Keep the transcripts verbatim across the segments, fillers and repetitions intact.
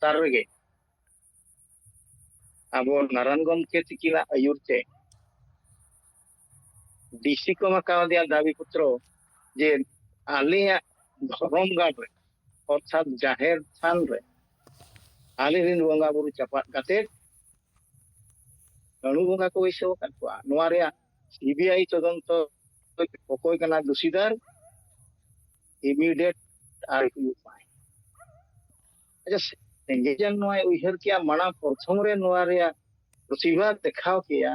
ᱞᱟᱛᱟᱨ ᱨᱮᱜᱮ ᱟᱵᱚ ᱱᱟᱨᱟᱭᱚᱱ ᱜᱚᱢᱠᱮ ᱛᱤᱠᱤᱱᱟᱜ ᱟᱹᱭᱩᱨ ᱛᱮ ᱰᱤᱥᱤ ᱠᱚ ᱮᱢᱟ ᱠᱟᱣᱫᱮᱭᱟ ᱫᱟᱵᱤ ᱯᱚᱛᱨᱚ ᱡᱮ ᱟᱞᱮᱭᱟᱜ ᱫᱷᱚᱨᱚᱢ ᱜᱟᱲ ᱨᱮ, ᱚᱨᱛᱷᱟᱛ ᱡᱟᱦᱮᱨ ᱛᱷᱟᱱ ᱨᱮ ᱟᱞᱮ ᱨᱮᱱ ᱵᱚᱸᱜᱟ ᱵᱩᱨᱩ ᱪᱟᱯᱟᱫ ᱠᱟᱛᱮ ᱟᱹᱬᱩ ᱵᱚᱸᱜᱟ ᱠᱚ ᱵᱟᱹᱭᱥᱟᱹᱣ ᱟᱠᱟᱫ ᱠᱚᱣᱟ᱾ ᱱᱚᱣᱟ ᱨᱮᱭᱟᱜ ᱥᱤᱵᱤᱟᱭ ᱛᱚᱫᱚᱱᱛᱚ ᱚᱠᱚᱭ ᱠᱟᱱᱟ ᱫᱩᱥᱤᱫᱟᱨ, ᱤᱢᱤᱰᱤᱭᱮᱴ ᱟᱨ ᱦᱩᱭᱩᱜ ᱢᱟ᱾ ᱟᱪᱪᱷᱟ, ᱥᱮᱸᱜᱮᱞ ᱱᱚᱣᱟᱭ ᱩᱭᱦᱟᱹᱨ ᱠᱮᱜᱼᱟ, ᱢᱟᱲᱟᱝ ᱯᱨᱚᱛᱷᱚᱢ ᱨᱮ ᱱᱚᱣᱟ ᱨᱮᱭᱟᱜ ᱯᱨᱚᱛᱤᱵᱟᱫ ᱫᱮᱠᱷᱟᱣ ᱠᱮᱜᱼᱟ,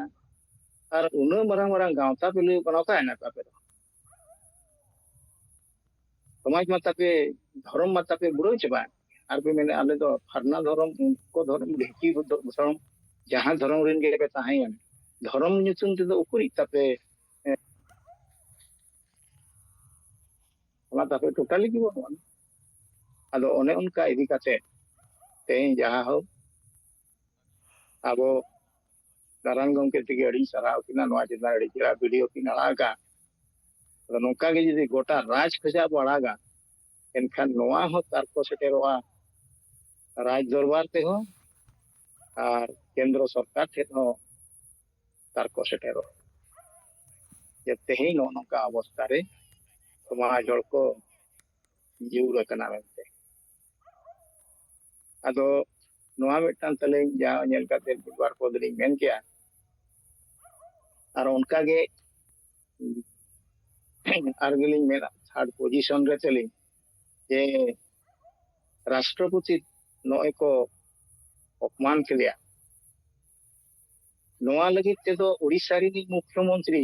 ᱟᱨ ᱩᱱᱟᱹᱜ ᱢᱟᱨᱟᱝ ᱢᱟᱨᱟᱝ ᱜᱟᱶᱛᱟ ᱯᱮ ᱞᱟᱹᱭ ᱠᱟᱱᱟ, ᱚᱠᱟᱭᱮᱱᱟ ᱯᱮ ᱟᱯᱮ ᱫᱚ? ᱥᱚᱢᱟᱡᱽ ᱢᱟ ᱛᱟᱯᱮ, ᱫᱷᱚᱨᱚᱢ ᱢᱟ ᱛᱟᱯᱮ ᱵᱩᱲᱟᱹᱣ ᱪᱟᱵᱟ᱾ ᱟᱨ ᱯᱮ ᱢᱮᱱᱟ, ᱟᱞᱮ ᱫᱚ ᱯᱷᱟᱨᱱᱟ ᱫᱷᱚᱨᱚᱢ, ᱩᱱᱠᱩ ᱫᱷᱚᱨᱚᱢ, ᱰᱷᱤᱝᱠᱤ ᱫᱷᱚᱨᱚᱢ, ᱡᱟᱦᱟᱸ ᱫᱷᱚᱨᱚᱢ ᱨᱮᱱ ᱜᱮ ᱯᱮ ᱛᱟᱦᱮᱸᱭᱮᱱ, ᱫᱷᱚᱨᱚᱢ ᱧᱩᱛᱩᱢ ᱛᱮᱫᱚ ᱩᱠᱩᱨᱤᱡ ᱛᱟᱯᱮ, ᱦᱮᱸ, ᱚᱱᱟ ᱛᱟᱯᱮ ᱴᱳᱴᱟᱞᱤ ᱜᱮ ᱵᱟᱹᱱᱩᱜᱼᱟ᱾ ᱟᱫᱚ ᱚᱱᱮ ᱚᱱᱠᱟ ᱤᱫᱤ ᱠᱟᱛᱮ ᱛᱮᱦᱮᱧ ᱡᱟᱦᱟᱸ ᱦᱳᱠ, ᱟᱵᱚ ᱱᱟᱨᱟᱭᱚᱱ ᱜᱚᱢᱠᱮ ᱛᱮᱜᱮ ᱟᱹᱰᱤᱧ ᱥᱟᱨᱦᱟᱣ ᱠᱤᱱᱟ, ᱱᱚᱣᱟ ᱪᱮᱛᱟᱱ ᱨᱮ ᱟᱹᱰᱤ ᱪᱮᱦᱨᱟ ᱵᱷᱤᱰᱤᱭᱳ ᱠᱤᱱ ᱟᱲᱟᱜ ᱟᱠᱟᱫ᱾ ᱟᱫᱚ ᱱᱚᱝᱠᱟ ᱜᱮ ᱡᱩᱫᱤ ᱜᱚᱴᱟ ᱨᱟᱡᱽ ᱠᱷᱚᱡᱟᱜ ᱵᱚ ᱟᱲᱟᱜᱟ, ᱮᱱᱠᱷᱟᱱ ᱱᱚᱣᱟ ᱦᱚᱸ ᱛᱟᱨᱠᱚ ᱥᱮᱴᱮᱨᱚᱜᱼᱟ ᱨᱟᱡᱽ ᱫᱚᱨᱵᱟᱨ ᱛᱮᱦᱚᱸ ᱟᱨ ᱠᱮᱱᱫᱨᱚ ᱥᱚᱨᱠᱟᱨ ᱴᱷᱮᱱ ᱦᱚᱸ ᱛᱟᱨᱠᱚ ᱥᱮᱴᱮᱨᱚᱜᱼᱟ ᱡᱮ ᱛᱮᱦᱮᱧ ᱱᱚᱜᱼᱚ ᱱᱚᱝᱠᱟ ᱚᱵᱚᱥᱛᱷᱟ ᱨᱮ ᱥᱚᱢᱟᱡᱽ ᱦᱚᱲ ᱠᱚ ᱧᱩᱨ ᱟᱠᱟᱱᱟ ᱢᱮᱱᱛᱮ᱾ ᱟᱫᱚ ᱱᱚᱣᱟ ᱢᱤᱫᱴᱟᱝ ᱛᱟᱹᱞᱤᱧ ᱡᱟᱦᱟᱸ ᱧᱮᱞ ᱠᱟᱛᱮ ᱢᱤᱫ ᱵᱟᱨ ᱯᱚᱫ ᱞᱤᱧ ᱢᱮᱱ ᱠᱮᱜᱼᱟ᱾ ᱟᱨ ᱚᱱᱠᱟᱜᱮ ᱟᱨ ᱜᱮᱞᱤᱧ ᱢᱮᱱᱟ, ᱛᱷᱟᱨᱰ ᱯᱚᱡᱤᱥᱚᱱ ᱨᱮ ᱛᱟᱹᱞᱤᱧ, ᱡᱮ ᱨᱟᱥᱴᱨᱚᱯᱚᱛᱤ ᱱᱚᱜᱼᱚᱭ ᱠᱚ ᱚᱯᱢᱟᱱ ᱠᱮᱫᱮᱭᱟ᱾ ᱱᱚᱣᱟ ᱞᱟᱹᱜᱤᱫ ᱛᱮᱫᱚ ᱳᱰᱤᱥᱟ ᱨᱤᱱᱤᱡ ᱢᱩᱠᱷᱭᱚᱢᱚᱱᱛᱨᱤ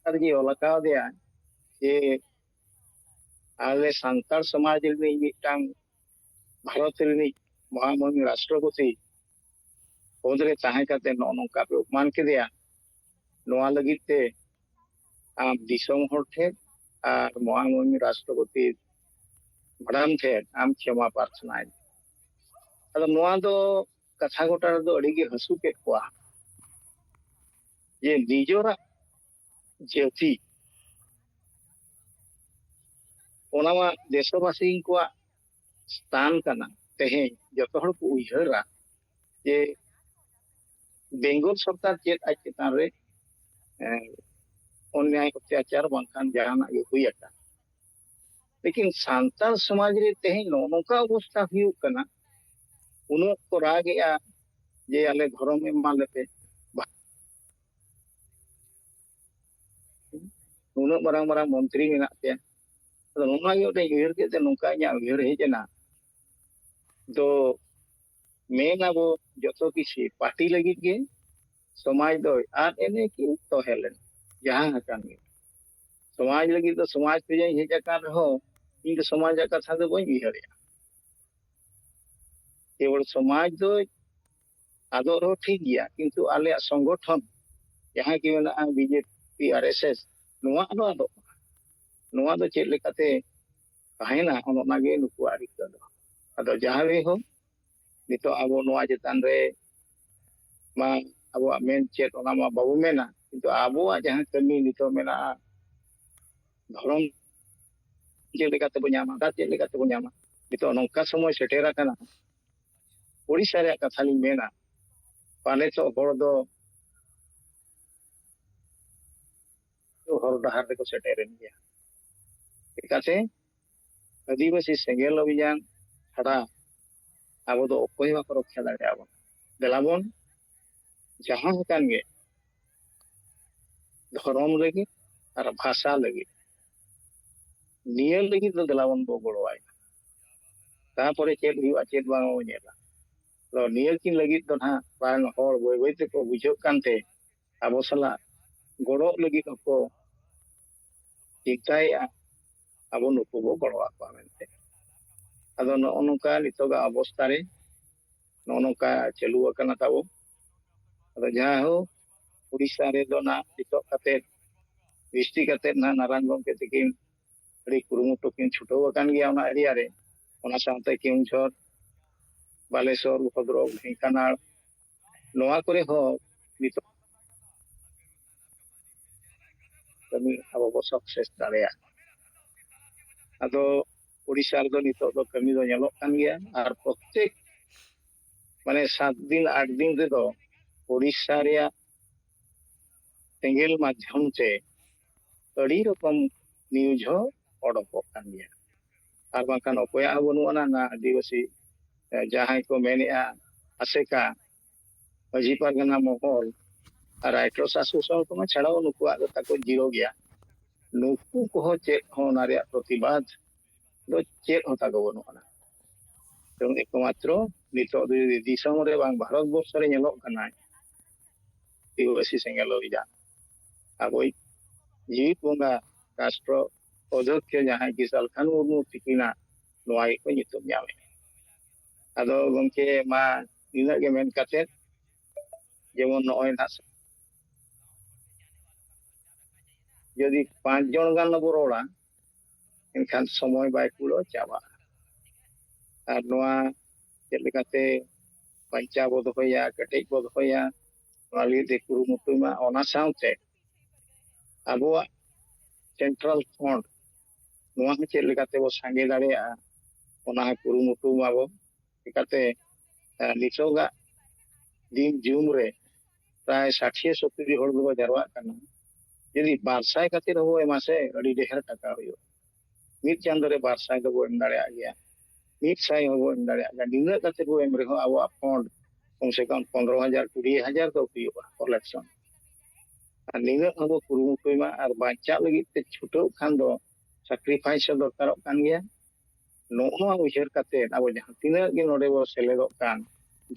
ᱟᱨ ᱡᱮ ᱚᱞ ᱟᱠᱟᱣᱫᱮᱭᱟ ᱡᱮ ᱟᱞᱮ ᱥᱟᱱᱛᱟᱲ ᱥᱚᱢᱟᱡᱽ ᱨᱤᱱᱤᱡ ᱢᱤᱫᱴᱟᱝ ᱵᱷᱟᱨᱚᱛ ᱨᱤᱱᱤᱡ ᱢᱚᱦᱟᱢᱚᱦᱤᱢ ᱨᱟᱥᱴᱨᱚᱯᱚᱛᱤ ᱯᱚᱫ ᱨᱮ ᱛᱟᱦᱮᱸ ᱠᱟᱛᱮ ᱱᱚᱜᱼᱚ ᱱᱚᱝᱠᱟ ᱯᱮ ᱚᱯᱢᱟᱱ ᱠᱮᱫᱮᱭᱟ᱾ ᱱᱚᱣᱟ ᱞᱟᱹᱜᱤᱫ ᱛᱮ ᱟᱢ ᱫᱤᱥᱚᱢ ᱦᱚᱲ ᱴᱷᱮᱱ ᱟᱨ ᱢᱚᱦᱟᱢᱚᱦᱤᱢ ᱨᱟᱥᱴᱨᱚᱯᱚᱛᱤ ᱢᱮᱰᱟᱢ ᱴᱷᱮᱱ ᱟᱢ ᱠᱷᱮᱢᱟ ᱯᱨᱟᱨᱛᱷᱱᱟᱭ ᱢᱮ᱾ ᱟᱫᱚ ᱱᱚᱣᱟ ᱫᱚ ᱠᱟᱛᱷᱟ ᱜᱚᱴᱟ ᱨᱮᱫᱚ ᱟᱹᱰᱤ ᱜᱮ ᱦᱟᱹᱥᱩ ᱠᱮᱫ ᱠᱚᱣᱟ ᱡᱮ ᱱᱤᱡᱚᱨᱟᱜ ᱡᱟᱹᱛᱤ ᱚᱱᱟ ᱢᱟ ᱫᱮᱥᱚᱵᱟᱥᱤ ᱠᱚᱣᱟᱜ ᱥᱛᱷᱟᱱ ᱠᱟᱱᱟ᱾ ᱛᱮᱦᱮᱧ ᱡᱚᱛᱚ ᱦᱚᱲ ᱠᱚ ᱩᱭᱦᱟᱹᱨᱟ ᱡᱮ ᱵᱮᱝᱜᱚᱞ ᱥᱚᱨᱠᱟᱨ ᱪᱮᱫ ᱟᱡ ᱪᱮᱛᱟᱱ ᱨᱮ, ᱮᱸ, ᱚᱱᱱᱭᱟᱭ ᱚᱛᱛᱟᱪᱟᱨ ᱵᱟᱝᱠᱷᱟᱱ ᱡᱟᱦᱟᱱᱟᱜ ᱜᱮ ᱦᱩᱭ ᱟᱠᱟᱱ᱾ ᱞᱮᱠᱤᱱ ᱥᱟᱱᱛᱟᱲ ᱥᱚᱢᱟᱡᱽ ᱨᱮ ᱛᱮᱦᱮᱧ ᱱᱚᱜᱼᱚ ᱱᱚᱝᱠᱟ ᱚᱵᱚᱥᱛᱷᱟ ᱦᱩᱭᱩᱜ ᱠᱟᱱᱟ, ᱩᱱᱟᱹᱜ ᱠᱚ ᱨᱟᱜᱮᱜᱼᱟ ᱡᱮ ᱟᱞᱮ ᱫᱷᱚᱨᱚᱢ ᱮᱢᱟ ᱞᱮᱯᱮ᱾ ᱱᱩᱱᱟᱹᱜ ᱢᱟᱨᱟᱝ ᱢᱟᱨᱟᱝ ᱢᱚᱱᱛᱨᱤ ᱢᱮᱱᱟᱜ ᱯᱮᱭᱟ᱾ ᱟᱫᱚ ᱱᱚᱣᱟ ᱜᱮ ᱢᱤᱫᱴᱮᱱ ᱩᱭᱦᱟᱹᱨ ᱠᱮᱫ ᱛᱮ ᱱᱚᱝᱠᱟ ᱤᱧᱟᱹᱜ ᱩᱭᱦᱟᱹᱨ ᱦᱮᱡ ᱮᱱᱟ᱾ ᱫᱚ ᱢᱮᱱ ᱟᱵᱚ ᱡᱚᱛᱚ ᱠᱤᱪᱷᱩ ᱯᱟᱨᱴᱤ ᱞᱟᱹᱜᱤᱫ ᱜᱮ ᱥᱚᱢᱟᱡᱽ ᱫᱚᱭ ᱟᱫ ᱮᱱᱮ ᱠᱤ ᱛᱚᱦᱮ ᱞᱮᱱ, ᱡᱟᱦᱟᱸ ᱟᱠᱟᱱ ᱜᱮ᱾ ᱥᱚᱢᱟᱡᱽ ᱞᱟᱹᱜᱤᱫ ᱫᱚ ᱥᱚᱢᱟᱡᱽ ᱠᱷᱚᱱᱤᱧ ᱦᱮᱡ ᱟᱠᱟᱱ ᱨᱮᱦᱚᱸ ᱤᱧ ᱫᱚ ᱥᱚᱢᱟᱡᱽ ᱨᱮᱭᱟᱜ ᱠᱟᱛᱷᱟ ᱫᱚ ᱵᱟᱹᱧ ᱩᱭᱦᱟᱹᱨᱮᱜᱼᱟ᱾ ᱠᱮᱵᱚᱞ ᱥᱚᱢᱟᱡᱽ ᱫᱚ ᱟᱫᱚᱜ ᱨᱮᱦᱚᱸ ᱴᱷᱤᱠ ᱜᱮᱭᱟ, ᱠᱤᱱᱛᱩ ᱟᱞᱮᱭᱟᱜ ᱥᱚᱝᱜᱚᱴᱷᱚᱱ ᱡᱟᱦᱟᱸ ᱜᱮ ᱢᱮᱱᱟᱜᱼᱟ, ᱵᱤᱡᱮᱯᱤ, ᱟᱨ ᱮᱥ ᱮᱥ, ᱱᱚᱣᱟ ᱫᱚ ᱟᱫᱚᱜ ᱠᱟᱱᱟ᱾ ᱱᱚᱣᱟ ᱫᱚ ᱪᱮᱫ ᱞᱮᱠᱟᱛᱮ ᱛᱟᱦᱮᱱᱟ, ᱚᱱ ᱚᱱᱟ ᱜᱮ ᱱᱩᱠᱩᱣᱟᱜ ᱨᱤᱠᱟᱹ ᱫᱚ᱾ ᱟᱫᱚ ᱡᱟᱦᱟᱸ ᱨᱮᱦᱚᱸ ᱱᱤᱛᱚᱜ ᱟᱵᱚ ᱱᱚᱣᱟ ᱪᱮᱛᱟᱱ ᱨᱮ ᱢᱟ ᱟᱵᱚᱣᱟᱜ ᱢᱮᱱ ᱪᱮᱫ, ᱚᱱᱟ ᱢᱟ ᱵᱟᱵᱚ ᱢᱮᱱᱟ, ᱠᱤᱱᱛᱩ ᱟᱵᱚᱣᱟᱜ ᱡᱟᱦᱟᱸ ᱠᱟᱹᱢᱤ ᱱᱤᱛᱚᱜ ᱢᱮᱱᱟᱜᱼᱟ, ᱫᱷᱚᱨᱚᱢ ᱪᱮᱫ ᱞᱮᱠᱟ ᱛᱮᱵᱚ ᱧᱟᱢᱟ, ᱫᱟᱜ ᱪᱮᱫ ᱞᱮᱠᱟ ᱛᱮᱵᱚ ᱧᱟᱢᱟ, ᱱᱤᱛᱚᱜ ᱱᱚᱝᱠᱟ ᱥᱚᱢᱚᱭ ᱥᱮᱴᱮᱨ ᱟᱠᱟᱱᱟ, ᱳᱰᱤᱥᱟ ᱨᱮᱭᱟᱜ ᱠᱟᱛᱷᱟ ᱞᱤᱧ ᱢᱮᱱᱟ, ᱯᱟᱞᱮ ᱪᱚ ᱦᱚᱲ ᱫᱚ ᱦᱚᱨ ᱰᱟᱦᱟᱨ ᱨᱮᱠᱚ ᱥᱮᱴᱮᱨᱮᱱ ᱜᱮᱭᱟ᱾ ᱪᱮᱠᱟᱛᱮ? ᱟᱹᱫᱤᱵᱟᱹᱥᱤ ᱥᱮᱸᱜᱮᱞ ᱚᱵᱷᱤᱡᱟᱱ ᱪᱷᱟᱰᱟ ᱟᱵᱚ ᱫᱚ ᱚᱠᱚᱭ ᱦᱚᱸ ᱵᱟᱠᱚ ᱨᱚᱠᱷᱟ ᱫᱟᱲᱮᱭᱟᱵᱚᱱᱟ᱾ ᱫᱮᱞᱟ ᱵᱚᱱ ᱡᱟᱦᱟᱸ ᱟᱠᱟᱱ ᱜᱮ ᱫᱷᱚᱨᱚᱢ ᱞᱟᱹᱜᱤᱫ ᱟᱨ ᱵᱷᱟᱥᱟ ᱞᱟᱹᱜᱤᱫ, ᱱᱤᱭᱟᱹ ᱞᱟᱹᱜᱤᱫ ᱫᱚ ᱫᱮᱞᱟ ᱵᱚᱱ ᱵᱚ ᱜᱚᱲᱚᱣᱟᱭ ᱢᱟ᱾ ᱛᱟᱯᱚᱨᱮ ᱪᱮᱫ ᱦᱩᱭᱩᱜᱼᱟ, ᱪᱮᱫ ᱵᱟᱝ ᱵᱚᱱ ᱧᱮᱞᱟ᱾ ᱟᱫᱚ ᱱᱤᱭᱟᱹ ᱠᱤᱱ ᱞᱟᱹᱜᱤᱫ ᱫᱚ ᱱᱟᱦᱟᱜ ᱵᱟᱝ, ᱦᱚᱲ ᱵᱟᱹᱭ ᱵᱟᱹᱭ ᱛᱮᱠᱚ ᱵᱩᱡᱷᱟᱹᱜ ᱠᱟᱱᱛᱮ ᱟᱵᱚ ᱥᱟᱞᱟᱜ ᱜᱚᱲᱚᱜ ᱞᱟᱹᱜᱤᱫ ᱦᱚᱸᱠᱚ ᱪᱮᱥᱴᱟᱭᱮᱫᱼᱟ᱾ ᱟᱵᱚ ᱱᱩᱠᱩ ᱵᱚ ᱜᱚᱲᱚ ᱟᱠᱚᱣᱟ ᱢᱮᱱᱛᱮ᱾ ᱟᱫᱚ ᱱᱚᱜᱼᱚ ᱱᱚᱝᱠᱟ ᱱᱤᱛᱚᱜᱟᱜ ᱚᱵᱚᱥᱛᱷᱟ ᱨᱮ ᱱᱚᱜᱼᱚ ᱱᱚᱝᱠᱟ ᱪᱟᱹᱞᱩ ᱟᱠᱟᱱᱟ ᱛᱟᱵᱚ᱾ ᱟᱫᱚ ᱡᱟᱭᱦᱳᱠ, ᱩᱲᱤᱥᱥᱟ ᱨᱮᱫᱚ ᱱᱟᱜ ᱱᱤᱛᱚᱜ ᱠᱟᱛᱮ, ᱵᱤᱥᱛᱤ ᱠᱟᱛᱮ ᱱᱟᱜ ᱱᱟᱨᱟᱭᱚᱱ ᱜᱚᱢᱠᱮ ᱛᱟᱹᱠᱤᱱ ᱟᱹᱰᱤ ᱠᱩᱨᱩᱢᱩᱴᱩ ᱠᱤᱱ ᱪᱷᱩᱴᱟᱹᱣ ᱟᱠᱟᱱ ᱜᱮᱭᱟ ᱚᱱᱟ ᱮᱨᱤᱭᱟ ᱨᱮ᱾ ᱚᱱᱟ ᱥᱟᱶᱛᱮ ᱠᱮᱣᱚᱱᱡᱷᱚᱨ, ᱵᱟᱞᱮᱥᱚᱨ, ᱵᱷᱚᱫᱨᱚᱠ, ᱰᱷᱮᱝᱠᱟᱱᱟᱲ, ᱱᱚᱣᱟ ᱠᱚᱨᱮ ᱦᱚᱸ ᱱᱤᱛᱚᱜ ᱠᱟᱹᱢᱤ ᱟᱵᱚ ᱵᱚ ᱥᱟᱠᱥᱮᱥ ᱫᱟᱲᱮᱭᱟᱜᱼᱟ᱾ ᱟᱫᱚ ᱳᱰᱤᱥᱟ ᱨᱮᱫᱚ ᱱᱤᱛᱚᱜ ᱫᱚ ᱠᱟᱹᱢᱤ ᱫᱚ ᱧᱮᱞᱚᱜ ᱠᱟᱱ ᱜᱮᱭᱟ, ᱟᱨ ᱯᱨᱚᱛᱮᱠ ᱢᱟᱱᱮ ᱥᱟᱛ ᱫᱤᱱ ᱟᱴ ᱫᱤᱱ ᱨᱮᱫᱚ ᱳᱰᱤᱥᱟ ᱨᱮᱭᱟᱜ ᱥᱮᱸᱜᱮᱞ ᱢᱟᱫᱽᱫᱷᱚᱢ ᱛᱮ ᱟᱹᱰᱤ ᱨᱚᱠᱚᱢ ᱱᱤᱭᱩᱡᱽ ᱦᱚᱸ ᱚᱰᱚᱠᱚᱜ ᱠᱟᱱ ᱜᱮᱭᱟ᱾ ᱟᱨ ᱵᱟᱝᱠᱷᱟᱱ ᱚᱠᱚᱭᱟᱜ ᱦᱚᱸ ᱵᱟᱹᱱᱩᱜ ᱟᱱᱟ, ᱱᱟ ᱟᱹᱫᱤᱵᱟᱹᱥᱤ ᱡᱟᱦᱟᱸᱭ ᱠᱚ ᱢᱮᱱᱮᱫᱼᱟ ᱟᱥᱮᱠᱟ, ᱢᱟᱹᱡᱷᱤ ᱯᱟᱨᱜᱟᱱᱟ ᱢᱚᱦᱚᱞ ᱟᱨ ᱨᱟᱭᱴᱟᱨᱥ ᱮᱥᱳᱥᱤᱭᱮᱥᱚᱱ ᱠᱚᱢᱟ ᱪᱷᱟᱲᱟᱣ, ᱱᱩᱠᱩᱣᱟᱜ ᱫᱚ ᱛᱟᱠᱚ ᱡᱤᱨᱳ ᱜᱮᱭᱟ᱾ ᱱᱩᱠᱩ ᱠᱚᱦᱚᱸ ᱪᱮᱫ ᱦᱚᱸ ᱚᱱᱟ ᱨᱮᱭᱟᱜ ᱯᱨᱚᱛᱤᱵᱟᱫ ᱫᱚ ᱪᱮᱫ ᱦᱚᱸ ᱛᱟᱠᱚ ᱵᱟᱹᱱᱩᱜ ᱟᱱᱟ᱾ ᱮᱵᱚᱝ ᱮᱠᱢᱟᱛᱨᱚ ᱱᱤᱛᱚᱜ ᱫᱚ ᱡᱩᱫᱤ ᱫᱤᱥᱚᱢ ᱨᱮ ᱵᱟᱝ ᱵᱷᱟᱨᱚᱛ ᱵᱚᱨᱥᱚ ᱨᱮ ᱧᱮᱞᱚᱜ ᱠᱟᱱᱟ, ᱟᱹᱫᱤᱵᱟᱹᱥᱤ ᱥᱮᱸᱜᱮᱞ ᱚᱵᱷᱤᱡᱟᱱ, ᱟᱵᱚᱭᱤᱡ ᱡᱤᱣᱤᱫ ᱵᱚᱸᱜᱟ ᱨᱟᱥᱴᱨᱚ ᱚᱫᱷᱚᱠᱥᱚ ᱡᱟᱦᱟᱸᱭ ᱠᱤᱥᱟᱞ ᱠᱷᱟᱱ ᱢᱩᱨᱢᱩ ᱛᱤᱠᱤᱱᱟᱜ ᱱᱚᱣᱟ ᱜᱮᱠᱚ ᱧᱩᱛᱩᱢ ᱧᱟᱢᱮᱫᱼᱟ᱾ ᱟᱫᱚ ᱜᱚᱢᱠᱮ, ᱢᱟ ᱱᱤᱱᱟᱹᱜ ᱜᱮ ᱢᱮᱱ ᱠᱟᱛᱮ, ᱡᱮᱢᱚᱱ ᱱᱚᱜᱼᱚᱭ ᱱᱟᱜ ᱡᱩᱫᱤ ᱯᱟᱸᱪ ᱡᱚᱱ ᱜᱟᱱ ᱵᱚ ᱨᱚᱲᱟ, ᱮᱱᱠᱷᱟᱱ ᱥᱚᱢᱚᱭ ᱵᱟᱭ ᱠᱩᱲᱟᱹᱣ, ᱪᱟᱵᱟᱜᱼᱟ᱾ ᱟᱨ ᱱᱚᱣᱟ ᱪᱮᱫ ᱞᱮᱠᱟᱛᱮ ᱵᱟᱧᱪᱟᱣ ᱵᱚ ᱫᱚᱦᱚᱭᱟ, ᱠᱮᱴᱮᱡ ᱵᱚ ᱫᱚᱦᱚᱭᱟ, ᱱᱚᱣᱟ ᱞᱟᱹᱜᱤᱫ ᱛᱮ ᱠᱩᱨᱩᱢᱩᱴᱩᱭ ᱢᱟ᱾ ᱚᱱᱟ ᱥᱟᱶᱛᱮ ᱟᱵᱚᱣᱟᱜ ᱥᱮᱱᱴᱨᱟᱞ ᱯᱷᱚᱱᱰ, ᱱᱚᱣᱟ ᱦᱚᱸ ᱪᱮᱫ ᱞᱮᱠᱟᱛᱮ ᱵᱚ ᱥᱟᱸᱜᱮ ᱫᱟᱲᱮᱭᱟᱜᱼᱟ, ᱚᱱᱟ ᱦᱚᱸ ᱠᱩᱨᱩᱢᱩᱴᱩ ᱢᱟᱵᱚ᱾ ᱪᱤᱠᱟᱛᱮ, ᱮ, ᱱᱤᱛᱚᱜᱟᱜ ᱫᱤᱱ ᱡᱩᱢ ᱨᱮ ᱯᱨᱟᱭ ᱥᱟᱴᱷᱤᱭᱟᱹ ᱥᱚᱛᱛᱚᱨᱤ ᱦᱚᱲ ᱜᱮᱵᱚ ᱡᱟᱨᱣᱟᱜ ᱠᱟᱱᱟ᱾ ᱡᱩᱫᱤ ᱵᱟᱨ ᱥᱟᱭ ᱠᱟᱛᱮ ᱦᱚᱸᱵᱚ ᱮᱢᱟ ᱥᱮ, ᱟᱹᱰᱤ ᱰᱷᱮᱨ ᱴᱟᱠᱟ ᱦᱩᱭᱩᱜᱼᱟ᱾ ᱢᱤᱫ ᱪᱟᱸᱫᱳ ᱨᱮ ᱵᱟᱨ ᱥᱟᱭ ᱫᱚᱵᱚ ᱮᱢ ᱫᱟᱲᱮᱭᱟᱜ ᱜᱮᱭᱟ, ᱢᱤᱫ ᱥᱟᱭ ᱦᱚᱸᱵᱚ ᱮᱢ ᱫᱟᱲᱮᱭᱟᱜ ᱜᱮᱭᱟ᱾ ᱱᱤᱱᱟᱹᱜ ᱠᱟᱛᱮ ᱵᱚ ᱮᱢ ᱨᱮᱦᱚᱸ ᱟᱵᱚᱣᱟᱜ ᱯᱷᱚᱱᱰ ᱠᱚᱢ ᱥᱮ ᱠᱚᱢ ᱯᱚᱱᱨᱚ ᱦᱟᱡᱟᱨ, ᱠᱩᱲᱤ ᱦᱟᱡᱟᱨ ᱫᱚ ᱦᱩᱭᱩᱜᱼᱟ ᱠᱚᱞᱮᱠᱥᱚᱱ᱾ ᱟᱨ ᱱᱤᱱᱟᱹᱜ ᱦᱚᱸᱵᱚ ᱠᱩᱨᱩᱢᱩᱴᱩᱭ ᱢᱟ, ᱟᱨ ᱵᱟᱧᱪᱟᱜ ᱞᱟᱹᱜᱤᱫ ᱛᱮ ᱪᱷᱩᱴᱟᱹᱣ ᱠᱷᱟᱱ ᱫᱚ ᱥᱟᱠᱨᱤᱯᱷᱟᱭᱤᱥ ᱦᱚᱸ ᱫᱚᱨᱠᱟᱨᱚᱜ ᱠᱟᱱ ᱜᱮᱭᱟ᱾ ᱱᱚᱜᱼᱚ ᱱᱚᱣᱟ ᱩᱭᱦᱟᱹᱨ ᱠᱟᱛᱮ ᱟᱵᱚ ᱡᱟᱦᱟᱸ ᱛᱤᱱᱟᱹᱜ ᱜᱮ ᱱᱚᱰᱮ ᱵᱚ ᱥᱮᱞᱮᱫᱚᱜ ᱠᱟᱱ,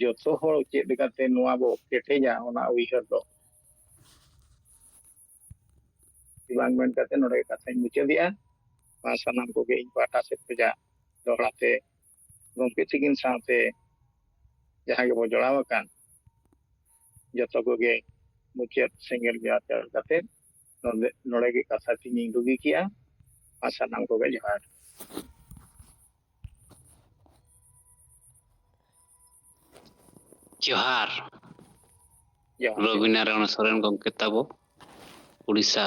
ᱡᱚᱛᱚ ᱦᱚᱲ ᱪᱮᱫ ᱞᱮᱠᱟᱛᱮ ᱱᱚᱣᱟ ᱵᱚ ᱠᱮᱴᱮᱡᱟ, ᱚᱱᱟ ᱩᱭᱦᱟᱹᱨ ᱫᱚ ᱵᱟᱝ ᱢᱮᱱ ᱠᱟᱛᱮ ᱱᱚᱰᱮ ᱠᱟᱛᱷᱟᱧ ᱢᱩᱪᱟᱹᱫᱮᱜᱼᱟ᱾ ᱢᱟ ᱥᱟᱱᱟᱢ ᱠᱚᱜᱮ ᱤᱧ ᱯᱟᱦᱴᱟ ᱥᱮᱫ ᱠᱷᱚᱱᱟᱜ ᱫᱚᱦᱲᱟ ᱛᱮ ᱜᱚᱢᱠᱮ ᱛᱤᱠᱤᱱ ᱥᱟᱶᱛᱮ ᱡᱟᱦᱟᱸ ᱜᱮᱵᱚ ᱡᱚᱲᱟᱣ ᱟᱠᱟᱱ, ᱡᱚᱛᱚ ᱠᱚᱜᱮ ᱢᱩᱪᱟᱹᱫ ᱥᱮᱸᱜᱮᱞ ᱡᱚᱦᱟᱨ ᱪᱟᱞ ᱠᱟᱛᱮ ᱱᱚᱰᱮ, ᱱᱚᱰᱮ ᱜᱮ ᱠᱟᱛᱷᱟ ᱛᱤᱧ ᱰᱩᱜᱤ ᱠᱮᱜᱼᱟ᱾ ᱟᱨ ᱥᱟᱱᱟᱢ ᱠᱚᱜᱮ ᱡᱚᱦᱟᱨ᱾ ᱡᱚᱦᱟᱨ᱾ ᱡᱚᱦᱟᱨ᱾ ᱨᱚᱵᱤᱱᱟᱨᱟᱭᱚᱬ ᱥᱚᱨᱮᱱ ᱜᱚᱢᱠᱮ ᱛᱟᱵᱚ, ᱩᱲᱤᱥᱥᱟ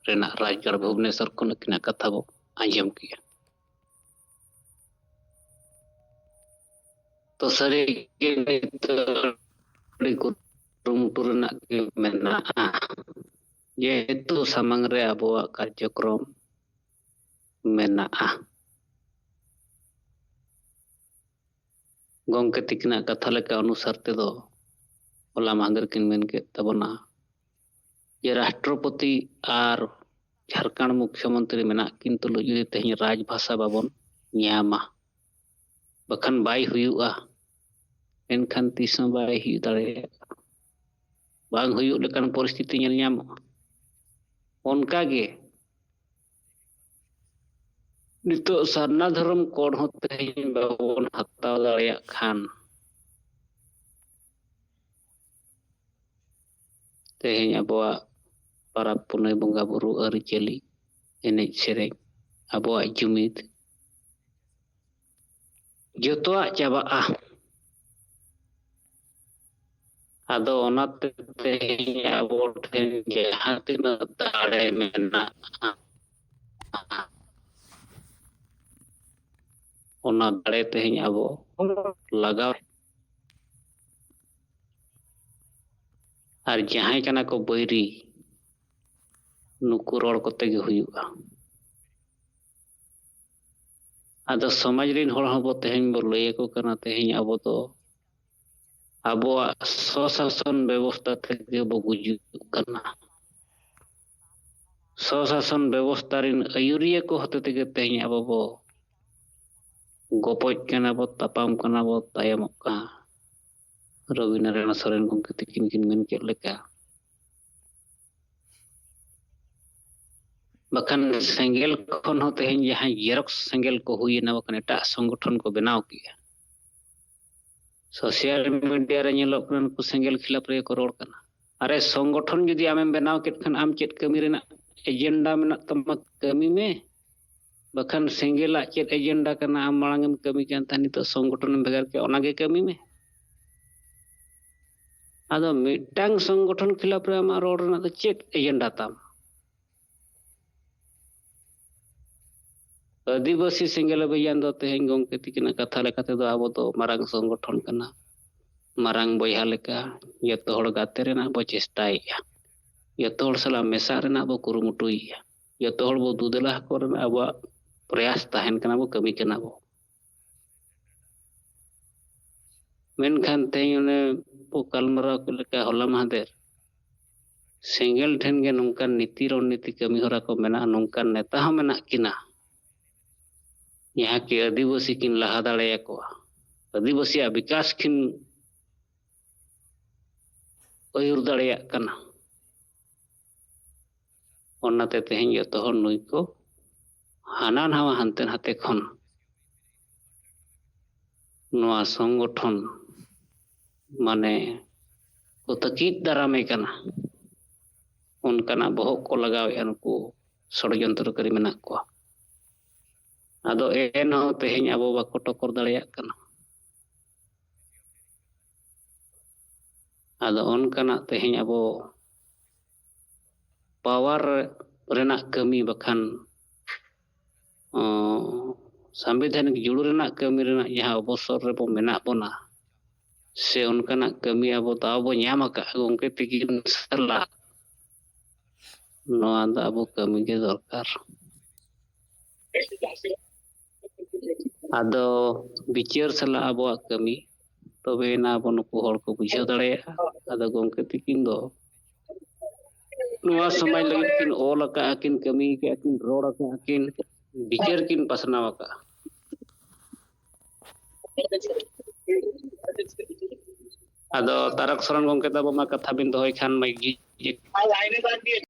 ᱨᱮᱱᱟᱜ ᱨᱟᱡᱽᱜᱟᱲ ᱵᱷᱩᱵᱽᱱᱮᱥᱚᱨ ᱠᱷᱚᱱ ᱟᱹᱠᱤᱱᱟᱜ ᱠᱟᱛᱷᱟ ᱵᱚ ᱟᱸᱡᱚᱢ ᱠᱮᱜᱼᱟ᱾ ᱛᱚ ᱥᱟᱹᱨᱤ ᱜᱮ ᱱᱤᱛᱚᱜ ᱟᱹᱰᱤ ᱠᱩᱨᱩᱢᱩᱴᱩ ᱨᱮᱱᱟᱜ ᱜᱮ ᱢᱮᱱᱟᱜᱼᱟ, ᱡᱮᱦᱮᱛᱩ ᱥᱟᱢᱟᱝ ᱨᱮ ᱟᱵᱚᱣᱟᱜ ᱠᱟᱨᱡᱚᱠᱨᱚᱢ ᱢᱮᱱᱟᱜᱼᱟ᱾ ᱜᱚᱢᱠᱮ ᱛᱤᱠᱤᱱᱟᱜ ᱠᱟᱛᱷᱟ ᱞᱮᱠᱟ ᱚᱱᱩᱥᱟᱨ ᱛᱮᱫᱚ ᱦᱚᱞᱟ ᱢᱟᱦᱫᱮᱨ ᱠᱤᱱ ᱢᱮᱱ ᱠᱮᱫ ᱛᱟᱵᱚᱱᱟ ᱡᱮ ᱨᱟᱥᱴᱨᱚᱯᱚᱛᱤ ᱟᱨ ᱡᱷᱟᱲᱠᱷᱚᱸᱰ ᱢᱩᱠᱷᱭᱚᱢᱚᱱᱛᱨᱤ ᱢᱮᱱᱟᱜ ᱠᱤᱱ ᱛᱩᱞᱩᱡ ᱡᱩᱫᱤ ᱛᱮᱦᱮᱧ ᱨᱟᱡᱽ ᱵᱷᱟᱥᱟ ᱵᱟᱵᱚᱱ ᱧᱟᱢᱟ, ᱵᱟᱠᱷᱟᱱ ᱵᱟᱭ ᱦᱩᱭᱩᱜᱼᱟ, ᱮᱱᱠᱷᱟᱱ ᱛᱤᱥ ᱦᱚᱸ ᱵᱟᱭ ᱦᱩᱭ ᱫᱟᱲᱮᱭᱟᱜᱼᱟ᱾ ᱵᱟᱝ ᱦᱩᱭᱩᱜ ᱞᱮᱠᱟᱱ ᱯᱚᱨᱤᱥᱛᱷᱤᱛᱤ ᱧᱮᱞ ᱧᱟᱢᱚᱜᱼᱟ᱾ ᱚᱱᱠᱟᱜᱮ ᱱᱤᱛᱚᱜ ᱥᱟᱨᱱᱟ ᱫᱷᱚᱨᱚᱢ ᱠᱳᱰ ᱦᱚᱸ ᱛᱮᱦᱮᱧ ᱵᱟᱵᱚᱱ ᱦᱟᱛᱟᱣ ᱫᱟᱲᱮᱭᱟᱜ ᱠᱷᱟᱱ, ᱛᱮᱦᱮᱧ ᱟᱵᱚᱣᱟᱜ ᱯᱟᱨᱟᱵᱽ ᱯᱩᱱᱟᱹᱭ, ᱵᱚᱸᱜᱟ ᱵᱩᱨᱩ, ᱟᱹᱨᱤᱪᱟᱹᱞᱤ, ᱮᱱᱮᱡ ᱥᱮᱨᱮᱧ, ᱟᱵᱚᱣᱟᱜ ᱡᱩᱢᱤᱫ, ᱡᱚᱛᱚᱣᱟᱜ ᱪᱟᱵᱟᱜᱼᱟ᱾ ᱟᱫᱚ ᱚᱱᱟᱛᱮ ᱛᱮᱦᱮᱧ ᱟᱵᱚ ᱴᱷᱮᱱ ᱡᱟᱦᱟᱸ ᱛᱤᱱᱟᱹᱜ ᱫᱟᱲᱮ ᱢᱮᱱᱟᱜᱼᱟ, ᱚᱱᱟ ᱫᱟᱲᱮ ᱛᱮᱦᱮᱧ ᱟᱵᱚ ᱞᱟᱜᱟᱣ, ᱟᱨ ᱡᱟᱦᱟᱸᱭ ᱠᱟᱱᱟ ᱠᱚ ᱵᱟᱹᱭᱨᱤ, ᱱᱩᱠᱩ ᱨᱚᱲ ᱠᱚᱛᱮ ᱜᱮ ᱦᱩᱭᱩᱜᱼᱟ᱾ ᱟᱫᱚ ᱥᱚᱢᱟᱡᱽ ᱨᱮᱱ ᱦᱚᱲ ᱦᱚᱸᱵᱚ ᱛᱮᱦᱮᱧ ᱵᱚ ᱞᱟᱹᱭ ᱟᱠᱚ ᱠᱟᱱᱟ, ᱛᱮᱦᱮᱧ ᱟᱵᱚ ᱫᱚ ᱟᱵᱚᱣᱟᱜ ᱥᱚᱥᱟᱥᱚᱱ ᱵᱮᱵᱚᱥᱛᱟ ᱛᱮᱜᱮ ᱵᱚ ᱜᱩᱡᱩᱜ ᱠᱟᱱᱟ᱾ ᱥᱚᱥᱟᱥᱚᱱ ᱵᱮᱵᱚᱥᱛᱟ ᱨᱮᱱ ᱟᱹᱭᱩᱨᱤᱭᱟᱹ ᱠᱚ ᱦᱚᱛᱮ ᱛᱮᱜᱮ ᱛᱮᱦᱮᱧ ᱟᱵᱚ ᱵᱚ ᱜᱚᱯᱚᱡ ᱠᱟᱱᱟ ᱵᱚ, ᱛᱟᱯᱟᱢ ᱠᱟᱱᱟ ᱵᱚ, ᱛᱟᱭᱚᱢᱚᱜ ᱠᱟᱱᱟ᱾ ᱨᱚᱵᱤ ᱱᱟᱨᱟᱭᱚᱱ ᱥᱚᱨᱮᱱ ᱜᱚᱢᱠᱮ ᱛᱤᱠᱤᱱ ᱠᱤᱱ ᱢᱮᱱ ᱠᱮᱫ ᱞᱮᱠᱟ, ᱵᱟᱠᱷᱟᱱ ᱥᱮᱸᱜᱮᱞ ᱠᱷᱚᱱ ᱦᱚᱸ ᱛᱮᱦᱮᱧ ᱡᱟᱦᱟᱸᱭ ᱡᱮᱨᱚᱠᱥ ᱥᱮᱸᱜᱮᱞ ᱠᱚ ᱦᱩᱭᱮᱱᱟ, ᱵᱟᱠᱷᱟᱱ ᱮᱴᱟᱜ ᱥᱚᱝᱜᱚᱴᱷᱚᱱ ᱠᱚ ᱵᱮᱱᱟᱣ ᱠᱮᱜᱼᱟ, ᱥᱳᱥᱟᱞ ᱢᱤᱰᱤᱭᱟ ᱨᱮ ᱧᱮᱞᱚᱜ ᱠᱟᱱᱟ, ᱱᱩᱠᱩ ᱥᱮᱸᱜᱮᱞ ᱠᱷᱤᱞᱟᱯ ᱨᱮᱜᱮ ᱠᱚ ᱨᱚᱲ ᱠᱟᱱᱟ᱾ ᱟᱨᱮ, ᱥᱚᱝᱜᱚᱴᱷᱚᱱ ᱡᱩᱫᱤ ᱟᱢᱮᱢ ᱵᱮᱱᱟᱣ ᱠᱮᱫ ᱠᱷᱟᱱ, ᱟᱢ ᱪᱮᱫ ᱠᱟᱹᱢᱤ ᱨᱮᱱᱟᱜ ᱮᱡᱮᱱᱰᱟ ᱢᱮᱱᱟᱜ ᱛᱟᱢᱟ, ᱠᱟᱹᱢᱤ ᱢᱮ᱾ ᱵᱟᱠᱷᱟᱱ ᱥᱮᱸᱜᱮᱞᱟᱜ ᱪᱮᱫ ᱮᱡᱮᱱᱰᱟ ᱠᱟᱱᱟ, ᱟᱢ ᱢᱟᱲᱟᱝ ᱮᱢ ᱠᱟᱹᱢᱤ ᱠᱟᱱ ᱛᱟᱦᱮᱸᱫ, ᱱᱤᱛᱚᱜ ᱥᱚᱝᱜᱚᱴᱷᱚᱱ ᱮᱢ ᱵᱷᱮᱜᱟᱨ ᱠᱮᱫ, ᱚᱱᱟᱜᱮ ᱠᱟᱹᱢᱤ ᱢᱮ᱾ ᱟᱫᱚ ᱢᱤᱫᱴᱟᱝ ᱥᱚᱝᱜᱚᱴᱷᱚᱱ ᱠᱷᱤᱞᱟᱯ ᱨᱮ ᱟᱢᱟᱜ ᱨᱚᱲ ᱨᱮᱱᱟᱜ ᱫᱚ ᱪᱮᱫ ᱮᱡᱮᱱᱰᱟ ᱛᱟᱢ? ᱟᱹᱫᱤᱵᱟᱹᱥᱤ ᱥᱮᱸᱜᱮᱞ ᱚᱵᱷᱤᱡᱟᱱ ᱫᱚ ᱛᱮᱦᱮᱧ ᱜᱚᱢᱠᱮ ᱛᱤᱠᱤᱱᱟᱜ ᱠᱟᱛᱷᱟ ᱞᱮᱠᱟ ᱛᱮᱫᱚ ᱟᱵᱚ ᱫᱚ ᱢᱟᱨᱟᱝ ᱥᱚᱝᱜᱚᱴᱷᱚᱱ ᱠᱟᱱᱟ᱾ ᱢᱟᱨᱟᱝ ᱵᱚᱭᱦᱟ ᱞᱮᱠᱟ ᱡᱚᱛᱚ ᱦᱚᱲ ᱜᱟᱛᱮ ᱨᱮᱱᱟᱜ ᱵᱚ ᱪᱮᱥᱴᱟᱭᱮᱫᱼᱟ, ᱡᱚᱛᱚ ᱦᱚᱲ ᱥᱟᱞᱟᱜ ᱢᱮᱥᱟᱜ ᱨᱮᱱᱟᱜ ᱵᱚ ᱠᱩᱨᱩᱢᱩᱴᱩᱭᱮᱫᱼᱟ, ᱡᱚᱛᱚ ᱦᱚᱲ ᱵᱚ ᱫᱩᱫᱮᱞᱟ ᱟᱠᱚ ᱨᱮᱱᱟᱜ ᱟᱵᱚᱣᱟᱜ ᱯᱨᱚᱭᱟᱥ ᱛᱟᱦᱮᱱ ᱠᱟᱱᱟ, ᱵᱚ ᱠᱟᱹᱢᱤ ᱠᱟᱱᱟ ᱵᱚ᱾ ᱢᱮᱱᱠᱷᱟᱱ ᱛᱮᱦᱮᱧ ᱚᱱᱮ ᱵᱚ ᱜᱟᱞᱢᱟᱨᱟᱣ ᱠᱮᱫ ᱞᱮᱠᱟ ᱦᱚᱞᱟ ᱢᱟᱦᱫᱮᱨ, ᱥᱮᱸᱜᱮᱞ ᱴᱷᱮᱱ ᱜᱮ ᱱᱚᱝᱠᱟᱱ ᱱᱤᱛᱤ ᱨᱚᱱᱱᱤᱛᱤ ᱠᱟᱹᱢᱤ ᱦᱚᱨᱟ ᱠᱚ ᱢᱮᱱᱟᱜᱼᱟ, ᱱᱚᱝᱠᱟᱱ ᱱᱮᱛᱟ ᱦᱚᱸ ᱢᱮᱱᱟᱜ ᱠᱤᱱᱟ, ᱡᱟᱦᱟᱸ ᱠᱤ ᱟᱹᱫᱤᱵᱟᱹᱥᱤ ᱠᱤᱱ ᱞᱟᱦᱟ ᱫᱟᱲᱮᱭᱟᱠᱚᱣᱟ, ᱟᱹᱫᱤᱵᱟᱹᱥᱤᱭᱟᱜ ᱵᱤᱠᱟᱥ ᱠᱤᱱ ᱟᱹᱭᱩᱨ ᱫᱟᱲᱮᱭᱟᱜ ᱠᱟᱱᱟ᱾ ᱚᱱᱟᱛᱮ ᱛᱮᱦᱮᱧ ᱡᱚᱛᱚ ᱦᱚᱲ ᱱᱩᱭ ᱠᱚ ᱦᱟᱱᱟ ᱱᱟᱣᱟ ᱦᱟᱱᱛᱮ ᱱᱟᱛᱮ ᱠᱷᱚᱱ ᱱᱚᱣᱟ ᱥᱚᱝᱜᱚᱴᱷᱚᱱ ᱢᱟᱱᱮ ᱠᱚ ᱛᱟᱹᱠᱤᱫ ᱫᱟᱨᱟᱢᱮ ᱠᱟᱱᱟ᱾ ᱚᱱᱠᱟᱱᱟᱜ ᱵᱚᱦᱚᱜ ᱠᱚ ᱞᱟᱜᱟᱣᱮᱫᱼᱟ ᱱᱩᱠᱩ ᱥᱚᱲᱡᱚᱱᱛᱨᱚᱠᱟᱨᱤ ᱢᱮᱱᱟᱜ ᱠᱚᱣᱟ᱾ ᱟᱫᱚ ᱮᱱᱦᱚᱸ ᱛᱮᱦᱮᱧ ᱟᱵᱚ ᱵᱟᱠᱚ ᱴᱚᱠᱚᱨ ᱫᱟᱲᱮᱭᱟᱜ ᱠᱟᱱᱟ᱾ ᱟᱫᱚ ᱚᱱᱠᱟᱱᱟᱜ ᱛᱮᱦᱮᱧ ᱟᱵᱚ ᱯᱟᱣᱟᱨ ᱨᱮᱱᱟᱜ ᱠᱟᱹᱢᱤ ᱵᱟᱠᱷᱟᱱ, ᱚᱸ, ᱥᱟᱝᱵᱤᱫᱷᱟᱱᱤᱠ ᱡᱩᱲᱩ ᱨᱮᱱᱟᱜ ᱠᱟᱹᱢᱤ ᱨᱮᱱᱟᱜ ᱡᱟᱦᱟᱸ ᱚᱵᱚᱥᱚᱨ ᱨᱮᱵᱚ ᱢᱮᱱᱟᱜ ᱵᱚᱱᱟ, ᱥᱮ ᱚᱱᱠᱟᱱᱟᱜ ᱠᱟᱹᱢᱤ ᱟᱵᱚ ᱫᱟᱣ ᱵᱚ ᱧᱟᱢ ᱟᱠᱟᱫᱼᱟ ᱜᱚᱢᱠᱮ ᱛᱤᱠᱤᱱ ᱥᱟᱞᱟᱜ, ᱱᱚᱣᱟ ᱫᱚ ᱟᱵᱚ ᱠᱟᱹᱢᱤ ᱜᱮ ᱫᱚᱨᱠᱟᱨ᱾ ᱟᱫᱚ ᱵᱤᱪᱟᱹᱨ ᱥᱟᱞᱟᱜ ᱟᱵᱚᱣᱟᱜ ᱠᱟᱹᱢᱤ, ᱛᱚᱵᱮᱭᱮᱱᱟ ᱟᱵᱚ ᱱᱩᱠᱩ ᱦᱚᱲ ᱠᱚ ᱵᱩᱡᱷᱟᱹᱣ ᱫᱟᱲᱮᱭᱟᱜᱼᱟ᱾ ᱟᱫᱚ ᱜᱚᱢᱠᱮ ᱛᱤᱠᱤᱱ ᱫᱚ ᱱᱚᱣᱟ ᱥᱚᱢᱟᱡᱽ ᱞᱟᱹᱜᱤᱫ ᱠᱤᱱ ᱚᱞ ᱟᱠᱟᱫᱼᱟ, ᱠᱤᱱ ᱠᱟᱹᱢᱤ ᱟᱠᱟᱫᱼᱟ, ᱠᱤᱱ ᱨᱚᱲ ᱟᱠᱟᱫᱼᱟ, ᱠᱤᱱ ᱵᱤᱪᱟᱹᱨ ᱠᱤᱱ ᱯᱟᱥᱱᱟᱣ ᱟᱠᱟᱫᱼᱟ᱾ ᱟᱫᱚ ᱛᱟᱨᱚᱠ ᱥᱚᱨᱮᱱ ᱜᱚᱢᱠᱮ ᱛᱟᱵᱚ ᱢᱟ ᱠᱟᱛᱷᱟ ᱵᱤᱱ ᱫᱚᱦᱚᱭ ᱠᱷᱟᱱ ᱢᱟ ᱜᱮ᱾